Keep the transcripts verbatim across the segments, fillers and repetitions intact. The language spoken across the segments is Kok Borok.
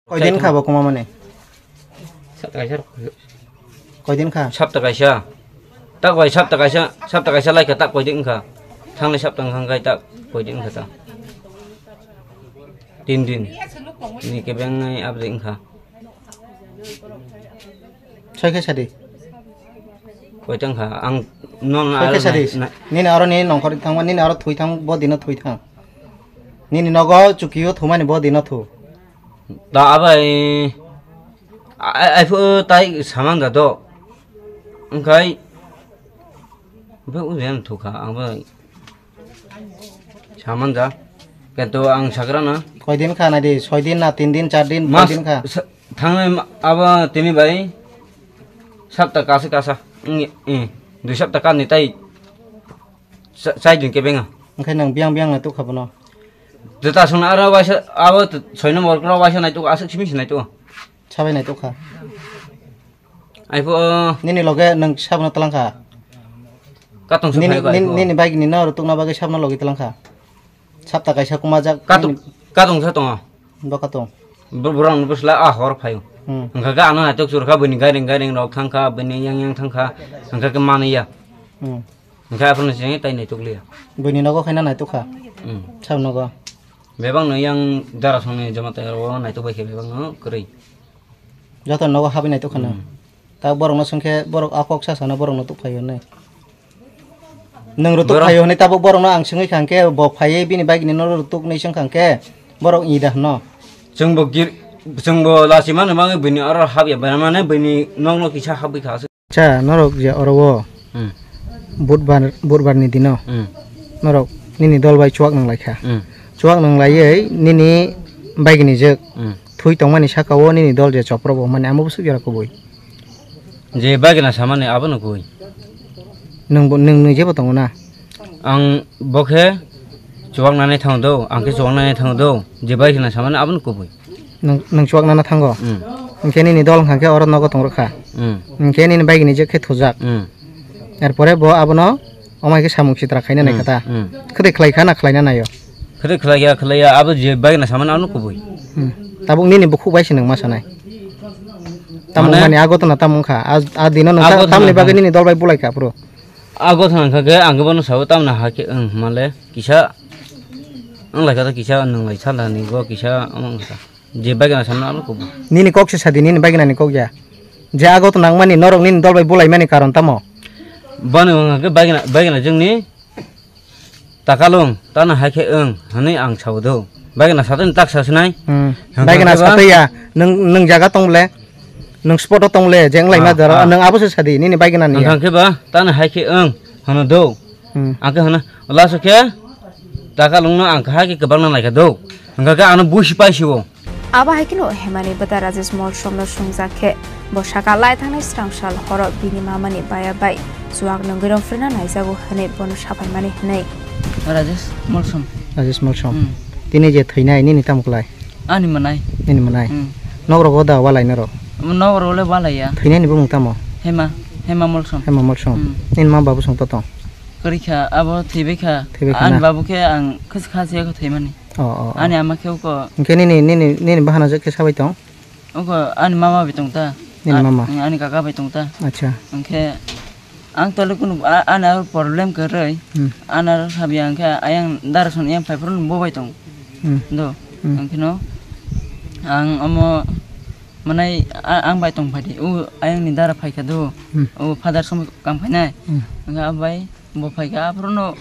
Koidin kha bo kwmamani? Sapta kaisa rok. Koidin kha? Sapta kaisa. Tak bai sapta kaisa, sapta kaisa lai kha, tak koidin kha. Thangnai sapta wngkha khai tak koidin kha ta. Tin din. Ni kebeng nai abdi wngkha. Soi khe sadi. Koitang kha ang non. Soi khe sadi. Nini aro nini nongkhor thangma, nini aro thui thang, bo dino thui thang. Nini nogo chukio thumani bo dino thu. Da abai, ai, ai, phu tai samang da do. Engkai, bhe ujen thu kha, ang bai. Saman ja. Kento ang sagra na. Koi din kha nai di? Soi din na, tin din, char din, koi Mas din kha? Sa-, thangnai ma-, abo tini bai sapta kasa kasa. Ngi, eh, dui sapta kan ni tai. Sa-, sai din ke benga. Engkhe nang biang biang na tukha bono. Jeta sung aro waisa abo t-, soi nombor kro waisa nai tuk asuk simi sinai tuk. Sabai nai tukha. Ai pho. Nini loge nang sabno talang kha. Katong se Nini, phai ko ai nini, pho. Nini bike ni no rutuk na bagwi sabno logi talang kha. Sapta kaisa kuma jak. Katong, nini katong sa tongo. Bo katong. Bo-, borok no bwsla a hor phaio. Hmm. Hwnkha khe ano naitok chwrwkha bini gairing gairing rok thangkha, bini yang yang thangkha, hwnkha khe manwi ya. Hmm. Hwnkha aphano se tai naitok liya. Bini nogo khaina naitok kha. Hmm. Sab nogo. Bebak no yang dara songni jamatai ro naitok bai khe bebak no kwrwi. Joto nogo habwi naitok khana. Hmm. Ta borok no swngkhe borok a kok sa sana borok no tuk phaio nai. Nwng rutuk Borok phaio hwnwi tabuk borok no ang swngwi kha hwnkhe bo phaiwi bini bike ni no rutuk nwi swng kha hwnkhe borok i da hwno. Chwng bo gir-, chwng bo lachima no bagwi bini oro habya bai mane bini nok no kisa habwi kha aswk. Cha norok je oro o Hmm. Budbar, budbar ni dino Hmm. norok nini dol bai chuak nang lai kha. Hmm. Chuak nang laiwi nini bike ni jek Hmm. thui tongmani saka o nini dol je chopro bo mani amo bwswk jora kubui. Je bagina samani abono koi. Nwng bo, nwng, nwng jebo tongo na? Ang bo khe chuwaknani thango do, ang khe chuwaknani thango do, je bagina samani abono kubui. Nwng, nwng chuwaknana thango? Mm. Hwnkhe nini dol wngkha khe oro nogo tongrwkha? Mm. Hwnkhe nini bagini je khe thujak? Mm. Erpore bo abono Omo hai khe samung sitra khaina nai Hmm, kha ta. Hmm. Khwtwi khlai kha na khlaina naio? Khwtwi khlai ya, khlai ya, abo je bagina samani ano kubui. Hmm. Tabuk nini bukhuk bai se nwng ma sanai. Tamo Mane? Mani ago tona tamo wngkha. A, a dino nwng Ago ta-, tamni tona bagwi kha. Nini dol bai bulai kha phuru. Ago tona kha khe ang bono sao tamna ha khe, wng, male kisa wng lai kha ta kisa nwng lai sala ni go kisa wng kha. Je bagina samani ano kubui. Nini kok se sadi, nini bagina ni kok ya. Je ago to nangmani norok nini dol bai bulai mani karon tamo? Bani wngkha khe bagina, bagina jwngni takalung tana hai khe wng hwnwi ang sao do. Bagina satani tak sasinai. Hmm. Hwnkha Bagina khe ba satwi ya. Nwng, nwng jaga tong ble. Nwng spot o tong le, je wng lai ma Ah, daro. Ah. Nwng abo se sadi, nini bagina ni ya. Hwnkha khe ba tana hai khe wng hwno do. Hmm. Ang khe hwno, laso khe takalungno ang kha khe kwbangna naikha do. Hwnkha khe ano buisi paisio. Abo hai kheno Hemani bwta Rajesh Molsomno swngjak khe, bo saka lai thangnai srang sal horo bini mamani baya bai chuwak nungwi rong phrwna naijago hwnwi bono saphaimani hwnwi. Rajesh Molsom. Rajesh Molsom. Hmm. Tini je thwinai nini tamo klai? Ani mwnai. Nini mwnai. Hmm. Nok rogo da walai norok? Nok rogo le walai ya. Thwinai ni bumung tamo? Hema, Hema Molsom. Hema Molsom. Hmm. Nini ma babu song to tong? Kwrwi kha, abo thwibai kha. Thwibai kha Ani na? Babu khe ang khis kha se kho thwimani. Oh, oh, oh. Ani ama khe uko. Hwnkhe nini, nini, nini bahana je khe sabai tong? Uko ani mama bai tong ta. Nini A-, mama? Ani kaka bai tong ta. Acha. Hwnkhe ang tole kunu a-, ani aro problem kwrwi. Hmm. Ani aro sabi ang khe ayang dara son yang phai phuru bo bai tong. Hmm. Do. Hmm. Ang kheno ang omo manai a-, ang bai tong phai di. U ayang ni dara phai kha do. Hmm. U father som kam phainai. Hmm. Ang bai bo phai kha aphuru no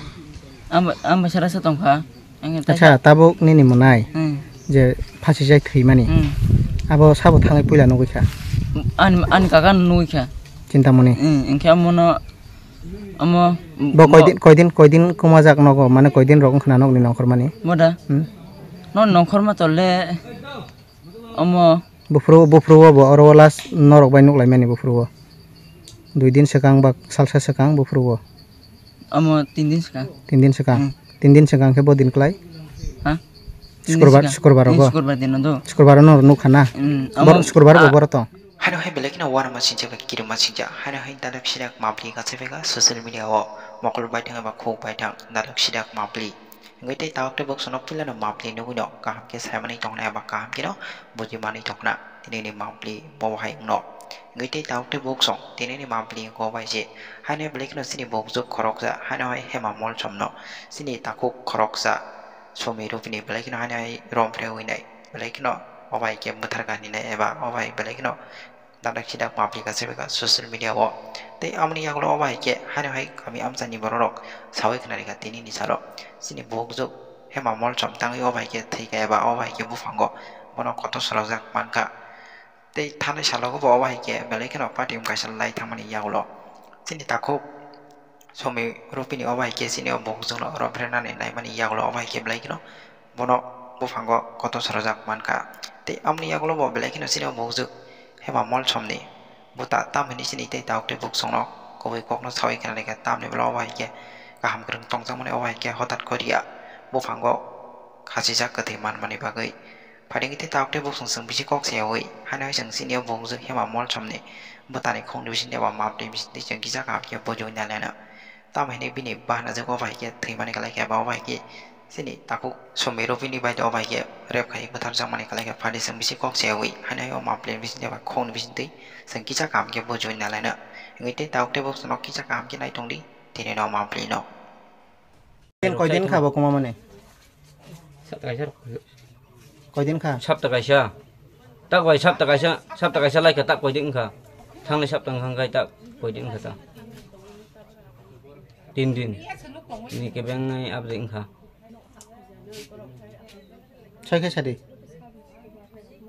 ang bai, ang bai sara sa tong kha. Ang Acha, tabuk nini mwnai Hmm. je phasi jai thwimani. Hmm. Abo sabo thangwi puila nugwi kha. Ani, ani kaka nugwi kha. Chintamoni. Hmm, engkhe amono, amo Bo bo koidin, koidin, koidin kumajak nogo, mane koidin rok wngkhna nokni nongkhormani? Boda. Hmm. No nongkhorma tole Omo. Buphuru, buphuru o bo oro o last norok bai nuk lai mani buphuru o. Dui din swkang ba salsa swkang buphuru o. Omo tin din swkang. Tin din swkang. Hmm. Tin din swkang khe bo din klai? Ha? Tin din Sukurbar, swkang. Sukurbar o Hmm, bo? Sukurbar din o do. Sukurbar o no nuk kha na? Hmm, Bor-, omo, Sukurbar o bo ah. Boro tong? Haino hai belai kheno uanama sinjak bai kirima sinjak. Haino hai dalak sidak mapli kachaiphaikha social media o. Mokol baithang eba khuk baithang dalak sidak mapli. Wngwi tei tabuk tei bukhuksongno puilano mapli nugwino kaham khe saimani tongna eba kaham kheno bujimanwi tongna tinini mapli bo hai wngno. Wngwi tei tabuk tei bukhuksong tinini mapli wngkha obai se. Haino belai kheno chini bukhuk khoroksa, haino hai Hema Molsomno chini takhuk khoroksa Somi Rupini belai kheno haino hai romphrewi nai. Belai kheno obai khe bwtharkha hinwi nai eba obai belai kheno Dadak sidak mapli ka sebeka social media o. Tei amoni yagulo obo hai khe haino hai kami amchaini bororok sawi khna rikha tinini salo. Chini bukhuk Hema Molsom tangwi obo hai khe thwikha eba obo hai khe buphango bono kotor sorajak mankha. Tei thanai salo bo obo hai khe belai kheno party wng kaisa lai thangmani yagulo. Chini takhuk Somi Rupini obo hai khe chini o bukhukno romphrenani naimani yagulo obo hai khe belai kheno bono buphango kotor sorajak mankha. Tei amoni yagulo bo belai kheno chini o bukhuk Hema Molsomni buta tam hwnwi chini tei tabuk tei bukhuksongno kubui kokno sawi khna rikha, tamni bwla obo hai khe kaham kwrwng tongjakmani obo hai khe hotat koriya buphango khachijak kwthwi manmani bagwi. Phaidi wngwi tei tabuk tei bukhuksong chwng bisi kok sayawi, haino hai chwng chini o bukhuk Hema Molsomni bwtani khungni bisingtwi eba mapni bisingtwi chwng kisa kaham khe bujiwi nai laino. Tamo hinwi bini bahanajak obo hai khe thwimani kwlai khe eba obo hai khe chini takhuk Somi Rupini bai obo hai khe rep khai bwtharjakmani kwlai khe phaidi chwng bisi kok sayawi, haino hai o mapli bisingtwi eba khungni bisingtwi chwng kisa kaham khe bujiwi nai laino. Wngwi tei tabuk tei bukhuksongno kisa kaham khe nai tongdi tinino mapli no. Din koi din kha bo kuma mani? Sapta kaisa. Koi din kha? Sapta kaisa. Tak bai sapta kaisa, sapta kaisa lai kha tak koi din kha. Thangnai sapta wngkha khe tak koi din kha ta. Tin din. Ni kebeng nai abri wngkha. Soi khe sadi.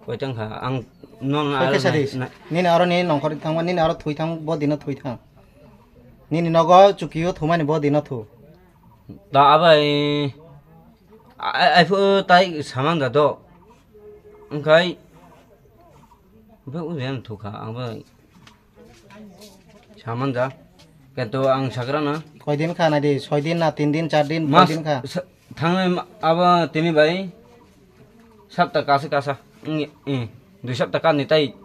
Koi tang kha ang non. Soi khe sadi. Nini aro ni nongkhor thangma, nini aro thui thang, bo dino thui thang. Nini nogo chukio thumani bo dino thu. Da abai ai phu tai samang da do. Engkai be u zen thu kha ang bai samang da. Kento ang sagra na. Koi din kha nai di, soi din na, tin din, char din, koi din kha? Thangnai abo tini bai sapta kasa kasa. Dui sapta kan ni tai.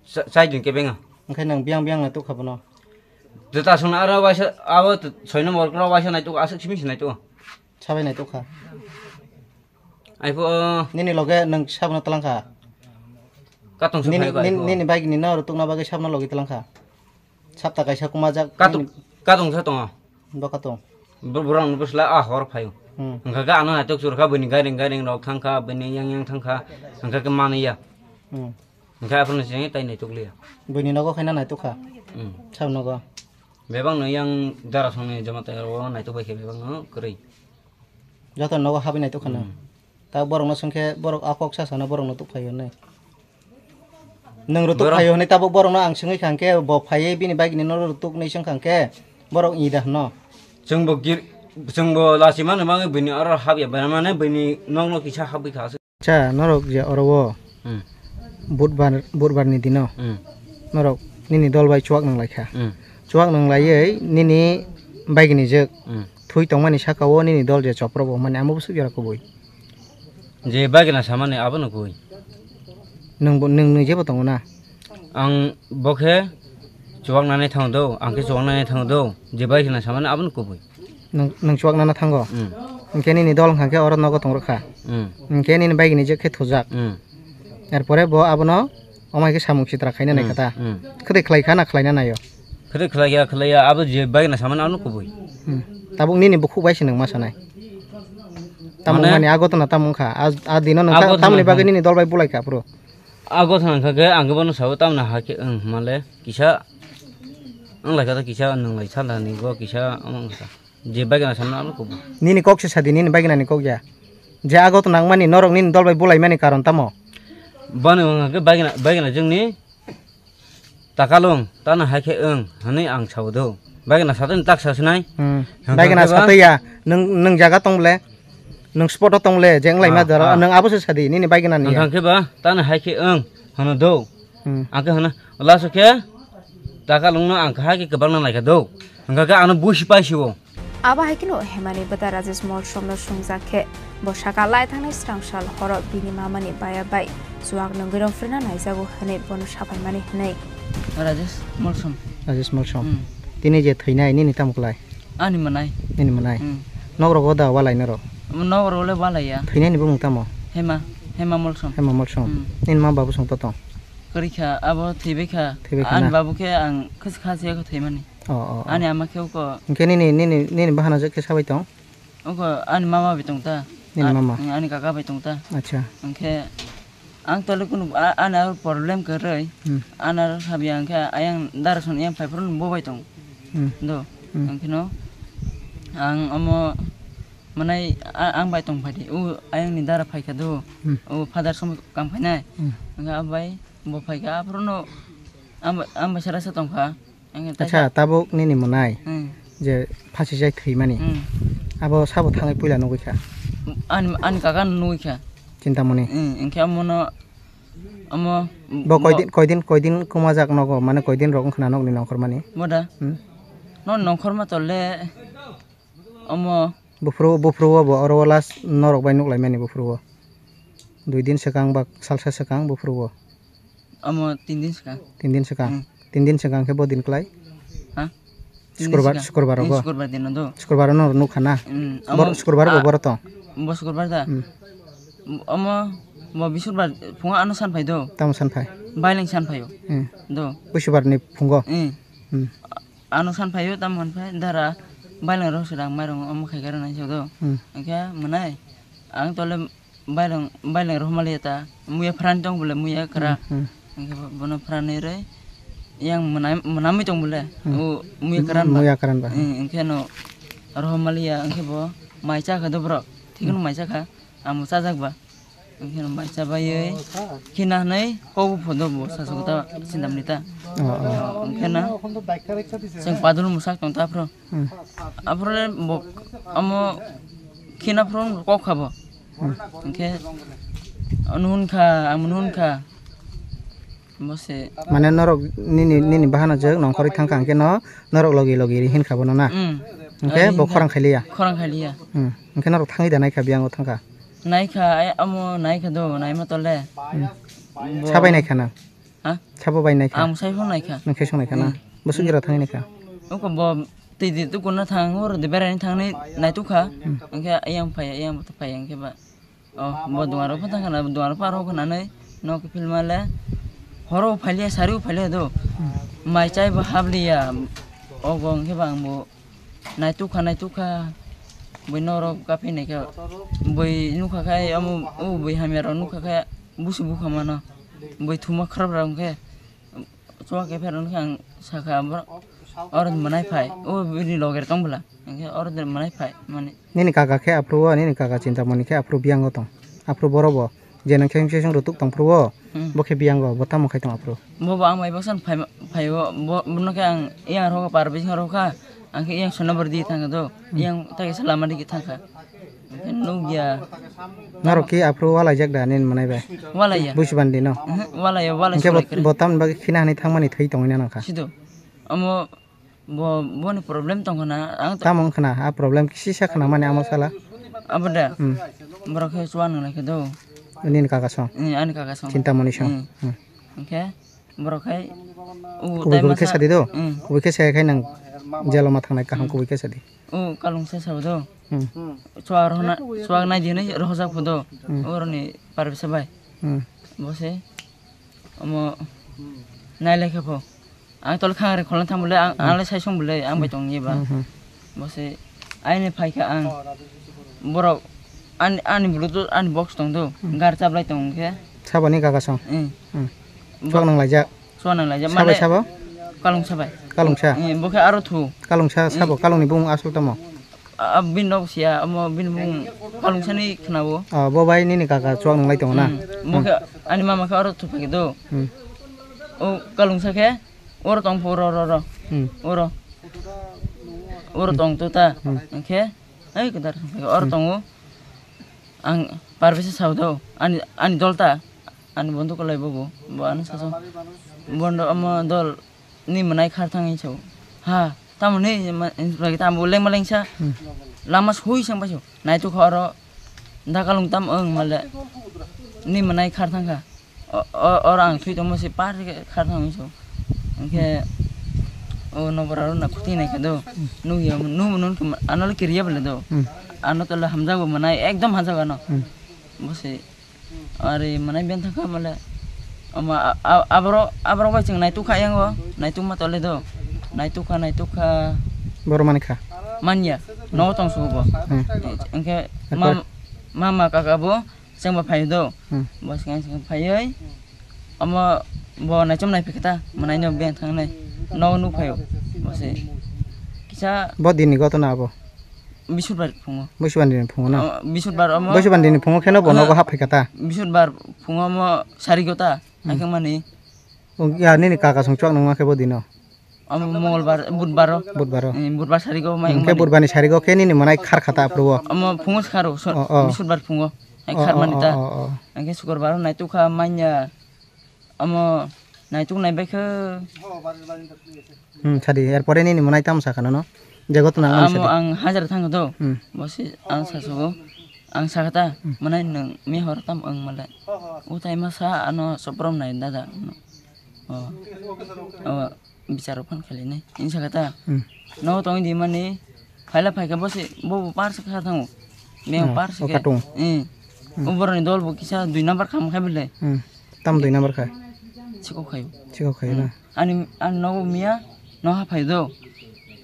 Chai din kebenga. Engkai nang biang biang na tukha bono. Jeta sung aro waisa abo soi nombor kro waisa nai tuko aswk simi sinai tuko. Sabai nai tukha. Ai pho. Nini loge nang sabno talangkha. Katong sa nini nini bai ni no tukna bagwi sabno logi talangkha. Sapta kaisa kuma jak. Katong katong sa tongo. Bo katong. Borok no bwsla a hor phaio. Engkha khe ano naitok churkha bini gairing gairing rok thangkha bini yang yang thangkha. Engkha khe manwi ya. Engkha aphano chini tai naitok liya. Buini nogo khaina naitok kha. Sab nogo. Bebak no yang dara songni jama tai ro naitok bai khe bebak no kwrwi. Joto nogo habi naitok khana. Ta borok no songkhe borok a kok sa sana borok no tuk phaio nai. Nang rutuk phaio hinwi tabuk borokno ang swngwi kha hwnkhe bo phaiwi bini bagini no rutuk hinwi swngkha hwnkhe borok i da hwno. Chwngbo gir chwngbo lachimano bagwi bini oro habya mane bini nokno kisa habwi kha. Cha norok je oro o budbar budbar ni dino norok nini dol bai chuak nang lai kha. Chuak nang laiwi nini bagini jwk thui tongmani saka o nini dol je chopro bo mani amo bwswk jora kubui. Je bagina samani abono koi. Nwng bo nwng nwi jebo tongo na? Ang bo khe chuwaknani thango do, ang khe chuwaknani thango do, je bagina samani abono kubui. Nwng nwng chuwaknana thango? Hwnkhe nini dol wngkha khe oro nogo tong rwkha. Hwnkhe nini bagini je khe thujak. Erpore bo abono Omo hai khe samung sitra khaina nai kha ta? Khwtwi khlai kha na khlaina naio? Khwtwi khlai ya khlai ya abo je bagina samani ano kubui. Tabuk nini bukhuk bai se nwng ma sanai. Tamo mani ago tona tamo wngkha. A dino nwng tamoni bagwi nini dol bai bulai kha phuru. Ago tona wngkha khe ang bono sao tamoni hai khe wng hwnmale kisa wng lai kha ta kisa nwng lai sala ni go kisa omo wngkha ta. Je bagina samani ano kubui. Nini kok se sadi nini bagina ni kok ya. Je ago tona wngmani norok nini dol bai bulai mani karon tamo? Bono wngkha khe bagina bagina jwngni Takalung, tano hai khe wng, hwnwi ang sao do. Bagina satwini tak sa sinai? Bagina satwi ya, nwng nwng jaga tong le, nwng spot o tong le, je wng lai ma jora, nwng abo se sadi, nini bagina ni ya. Hwnkha khe ba, tano hai khe wng, hwno do. Ang khe hwno, laso khe, takalung no ang khe hai khe kwbang na nai kha do. Hwnkha khe ano buisi pai si o. Abo hai kheno Hemani bwta Rajesh Molsomno swngjak khe, bo saka lai thangnai srang sal horo bini mamani baya bai chuwak nwngwi romphirna naijago hwnwi bono saphaimani hwnwi. Rajesh Molsom. Rajesh Molsom. Tini je thwinai nini tamo klai? Ani mwnai. Nini mwnai? Nok rogo da walai norok? Nok rogo le walai ya. Thwinani bumung tamo? Hema, Hema Molsom. Hema Molsom. Hmm. Nini ma babu song to tong? Kwrwi kha, abo thwibai kha. Thwibai kha na? Ani babu khe ang khasi khasi khe thwimani. Oh, oh, oh. Ani ama khe uko. Hwnkhe nini, nini, nini bahana je khe sabai tong? Uko ani mama bai tong ta. Nini mama? A-, ani kaka bai tong ta. Acha. Hwnkhe ang tole kunu a-, ani aro problem kwrwi. Hmm. Ani aro sabi ang khe ayang dara son yang phai phuru bo bai tong. Hmm. Do. Hmm. Ang kheno ang omo manai a-, ang bai tong phai di. U ayang ni dara phai kha do. Hmm. U father som kam phainai. Hmm. Ang bai bo phai kha aphuru no ang bai, ang bai sara sa tong kha. Ang khe Acha, taisa tabuk nini mwnai Hmm. je phasi jai thwimani. Hmm. Abo sabo thangwi puila nugwi kha. Ani, ani kaka no nugwi kha. Chintamoni. Hmm, hwnkhe amo no, amo Bo bo koidin, koidin, koidin kumajak nogo, mane koidin rok wngkhna nokni nongkhormani? Boda. Hmm. No nongkhorma tole amo. Buphuru, buphuru o bo oro o last norok bai nuklaimani buphuru o. Dui din swkang ba salsa swkang buphuru o. Amo tin din swkang. Tin din swkang. Hmm. Tin din swkang khe bo din klai? Ha? Tin din Sukrobar, swkang. Sukrobar Hmm, rogo? Sukrobar din do. Sukrobar no nuk khana? Hmm, Bor-, amo sukrobar bo a-, boro tong? Bo sukrobar da? Hmm. Amo bo bisukrobar phungo ano san phai do. Tamo san phai? Baileng san phai o. Hmm. Do. Busubar ni phungo? Hmm. Hmm. Ano san phai o tamo han phai dara baileng rok swrang mairung omo khai khe rwnai sa do. Hmm. Hwnkhe mwnai ang tole Baileng, baileng rohormaliya ta, muya phrani tong bole, muya kra. Hmm, hmm. Hwnkhe bo-, bono phrani rwi, yang mwnam-, mwnamwi tong bole, Hmm. o muya kran ba. Muya kran ba. Hmm, hwnkhe no rohormaliya, hwnkhe bo mai cha kha do borok. Thikno Hmm. mai cha kha, amo chajak ba. Hwnkhe no mai cha baiwi, khina hwnwi kok bo phodo bo, sasu kota sindamni ta. Oh, oh. Hwnkhe no, chwng padul mwsak tong ta phro. Hmm. Aphuru le bo amo khina phuru kok kha bo. Hmm. Hwnkhe ano hwn kha, amo hwn kha. Bo se. Mane norok nini, nini bahano je nongkhorwi thang kha, hwnkhe no norok logi logi hin kha bono na? Hmm. Hwnkhe Ari bo hwn kha. Khorang khai liya? Khorang khai liya. Hmm. Hwnkhe norok thangwi da nai kha, biyango thang kha? Nai kha, ai amo nai kha do, nai ma tole. Hmm. Bo Sabai nai kha na? Ha? Sabo bai naikha? Ang sai phone naikha. Nang khe song naikha na? Hmm. Bwswk jora thangwi naikha? Oko bo twi di tukuna thang, oro de berai thangni naitukha. Hmm. Hwnkhe ayang phai, ayang bo phai hwnkhe ba. Oh, bo duaro pha thangkha na, duaro pha rokha nanai nok philma le. Horo phailiya, sari phailiya do. Hmm. Mai chai bo habliya. Ogo hwnkhe ba ang bo Naitukha, naitukha, bui norok kaphi naikha, bui nukha khai, omo, o bui hamya rok nukha khai, busu bukha mano, bui thuma khrap rok hwnkhe, chuwa khe pherok hwnkhe ang sakha, abo, oro mwnai phai, o bini loge tong bwla, hwnkhe oro mwnai phai, mani. Nini kaka khe aphuru o, nini kaka Chintamoni khe aphuru biyango tong, aphuru boro bo. Je nang khe misa song rutuk tong phuru o, Hmm. bo khe biyango, bo tamo khai tong aphuru? Bo bo ang bai baksa phai, phai o, bo, bono khe ang yang rokha par bising rokha, ang khe yang sona bor di thangkha do, Hmm. yang ta kisa lama di thangkha. Hwnkhe nukya. Norok khe aphuru walaijak da nini mwnai bai? Walaiya. Busi bandi no? Mhm, walaiya, walai Hwnkhe bo, sulai kre. Bo tamni bagwi khina hwnwi thangmani thwi tongwi na nangkha? Sido. Omo Bo, boni problem tong khna, ang to Tamo wng khna, a problem kisa khna mani amo sala. Abo da? Hmm. Borok khe chuwa nang lai khe do. Nini kaka song? Ni ani kaka song. Chintamoni song. Hmm. Hmm. Hwnkhe borok khai u Kubui tai kubui khe masa sadi do? Hmm. Kubui khe sai khai nang jelo ma thangnai kaham Hmm. kubui khe sadi. U kalung sa sabo do. Hmm. Chuwa rohna, chuwa nai di hinwi rohojak pho do. Hmm. Oroni par bisa bai. Hmm. Bo se omo nai lai khe pho. Ang tole khang re kholna thang bole, ang, Hmm. ang le sai song bole, ang bai Hmm. tong ye ba. Hmm, hmm. Bo se, aini phai kha ang. Borok, ani, ani bluetooth, ani box tong do, Hmm. gar chaplai tong khe. Saboni kaka song? Hmm. Hmm. Bo- Chuak nang laijak? Chuak nang laijak. Sabai Mane sabo? Kalung sabai. Kalungsa? Hmm, bo khe aro thu. Kalungsa Hmm. sabo, kalungni bumung asol tamo? A, a, bini nok siya, omo bini bumung kalungsani khna-o. Ah, bo bai nini kaka chuak nang lai tongo na? Hmm, bo khe ani mama khe oro thupha khe do. Hmm. O kalungsa khe oro tong pho, oro, oro, oro. Hmm. Oro. Oro Hmm. tong to ta. Hmm. Hwnkhe, ai kwdar oro Hmm. tongo. Ang par bwsa sao do. Ani, ani dol ta. Ani bonduk kolai bobo, bo ano saso. Bondo omo dol ni mwnai khar thang hinwi sao. Ha, tamo ni ma-, lagi tamo lengma lengsa. Hmm. Lama sui sang paso. Naituk kha oro dakalung tam wng male. Ni mwnai khar thang kha. O, o, oro ang thwi tongmo se par khe khar thang hinwi sao. Hwnkhe o nokbar aro na khuti nai kha do. Hmm. Nukya, nukmo nung khe ano le kiriya bole do. Hmm. Ano tole hamjago mwnai, ekdom hamjago ano. Hmm. Bo se. Ari mwnai ben thangkha mole. Ama a-, a-, aborok, aborok bai chwng naituk kha yango, naituk ma tole do. Naituk kha, naituk kha. Boro mani kha. Manya, no tong sugo bo. Hmm. Engke Akbar. Mam-, mama kaka bo, chwng bo phaio do. Hmm. Bo sing sing phaioi. Omo bo naichom nai phikha ta, mwnai no beng thangnai. No nuk phaio. Bo se. Kisa Bo dini gotona abo. Bisudbar phungo. Bisudbar ni phungo no? O, Bisudbar omo. Bisudbar ni phungo kheno bo Aha. Nogo hap phikha ta. Bisudbar phungo omo sari gota. Hmm. Haikhe mani. O, ya, nini kaka song chuak nangma khe bo dino. Omo Mongolbar, Budbaro. Budbaro. Eh, Budbar sarigo mai Hingke wngmani. Budbarni sarigo khe nini mwnai khar khata aphuru o. Omo phungo sikharo, so-, O, o. Bisudbar phungo. Hai O, khar o, mani o, ta. O, o. Hingke Sukurbar naituk kha manya. Omo naituk nai bai khe. Hmm, sadi, erpore nini mwnai tamo sakha nono? Je gotona ang Amo sadi. Ang hajar thango do. Hmm. Bosi ang sasogo. Ang sakha ta, Hmm. Mwnai nwng mihor tam wng male. Utai masa ano soprom nai dada. O. O. Bicharo phan khali nai. Insa kata. Hmm. No tong di mani. Phaila phaika bo se bo bo par se kha thango. Me Hmm. par se O ke. Katung. Eh. Hmm. O boroni dol bo kisa dui number kham khai bele. Hmm. Tam dui number kha. Siko khayo. Siko khayo Hmm. na. Ani an no miya no ha phai do.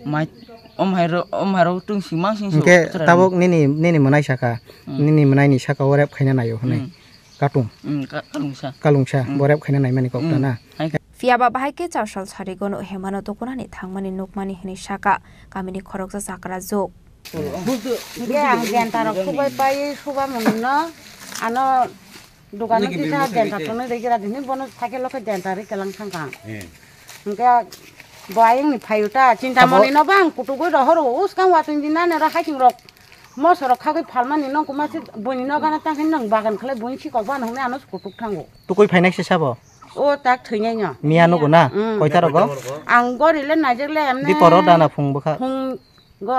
Mai om hai ro om hai ro tung sing mang sing so. Hingke tabuk nini nini mwnai saka. Hmm. Nini mwnai ni saka o rep khaina nayo hwnwi. Hmm. Katung. Mm, ka-, kalungsa. Kalungsa, Mm. Bo rep khaina naimani kok Mm. ta na. Hai kha. Phiya ba bahai khe char sal sarigo no hemano tukunani thangmani nukmani hwnwi saka kamini khoroksa chakra juk. Hingke ang denta rok subai pai suba mung no ano dogano kisa denta tongnai rwgwra dini bono cycle o khe denta rwi kelang thangkha ang. Eh. Hingke bo ayang ni phaio ta, Chintamoni no bang kutugwi rohoro, uskang watwi di nani oro haiting rok moso rok khagwi phalmani nong kuma se buini no gana tang khe nang bagan khlai buini sikok bana hwnwi ano kutuk thango. Tukui phainai se sabo? O tak thwinai no. Miya nugo na? Mm. Koita rogo? Ang gori le naijak le emne. Di poro dana phung bwkha. Phung go.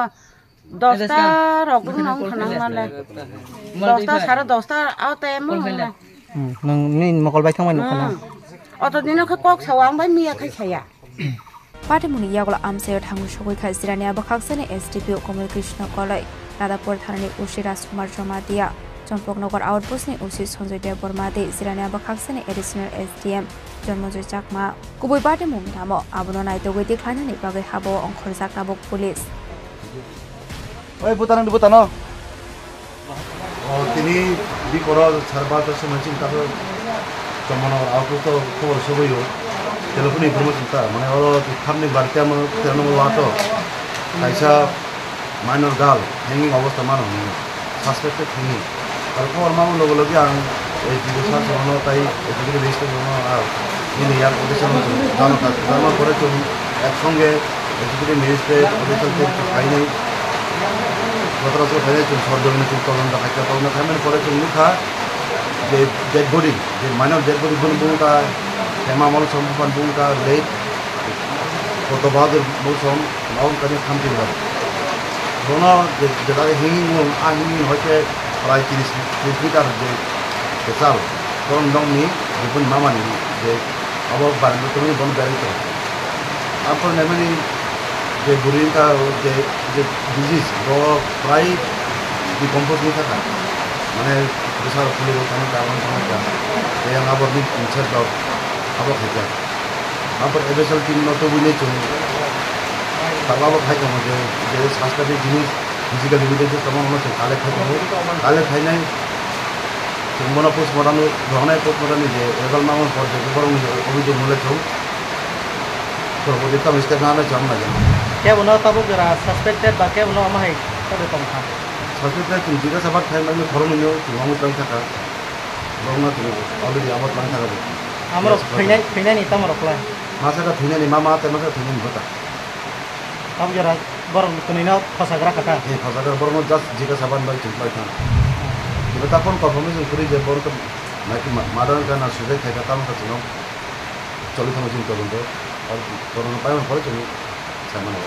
Dosta rok wngna wngkha nang male. Dosta sare dosta o time o wngna. Hmm, nwng nini mokol bai thangmani nukha na? Hmm. Oto dino khe kok sao ang bai miya khai saya. Patimungni yagulo amchaio thangwi sogwi kha Jirania bwkhaksani S D P O Komol Krishna Koloi, Radhapur thanani O C Rajkumar Jamatia, Champaknagar outpost ni O C Sanjoy Debbarma tei Jirania bwkhaksani Additional S D M Janmojoy Chakma. Kubui patimung tamo abono naitugwi tikhlainani bagwi habao ongkhorjak tabuk police. Oi, butano, butano. O, tini bikoro sar barta somoi chini taso Champaknagar outpost o khobor soboio. Telephone information ta, mane oro thamni barita mo teno wato. Kaisa minor girl hanging obostha mano hwnwi, suspected hanging. Aro khobor mamo loge loge ang S D O sir sono tai executive magistrate sono ar nini yak officer no jano ta, jano pore chwng ek songe executive magistrate officer tei phainai, gotoro se phainai chwng sor jobini chwng tolonta khaikha, tolonta khaimani pore chwng nukha je dead body, je minor dead body bini bumung ta Hema Molsom, buphani bumung ta late Koto Bahadur Molsom, Maun Kanya Khamti Bar. Bono je, je dagi hinging mung, a hinging hoite prai tris, tris meter je, je chal. Bono nokni, je bini mamani, je abo barenda tongwi bono berwi tongo. Aphuru naimani je bwrwi wngkha, je, je disease, bo prai decompose wngwi thangkha. Mane, bwsa rok khulirok thangkha, aboni thangkha. Tei ang abo ring, ring side rok abo khaikha. Aphuru A B S L team no tubui nai chwng tabuk abo khai tongo je, je suspect ni jinis physical evidence tongma no chwng collect khai tongo. Collect khainai chwng bono postmortem rohornai, postmortem ni je result ma on por je borok ni obijok mole chwng porborti tamo step nana chwng nai. Kebo no tabuk jora suspected ba kebo no omo hai tongkha. Suspected chwng jikasa bak khai mani khoroknwi no chwng omo tong thaka. Borok no chwng already abo tong thaka. Amrok thwinai, thwinai ni tamo rok lai. Masa ka thwinani mama tei masa thwinani bwta. Tamo jora borok twnwi no khosagra kha ta. Ni khosagra borok no just jika saban bai chwng pai thang. Ibo ta phone confirmation kwrwi je borok to naki ma-, murder wngkha na suicide khaikha tamo kha chwng no choli thangma chwng tolong khe. Ar borok no pai man pore chwng sai mano.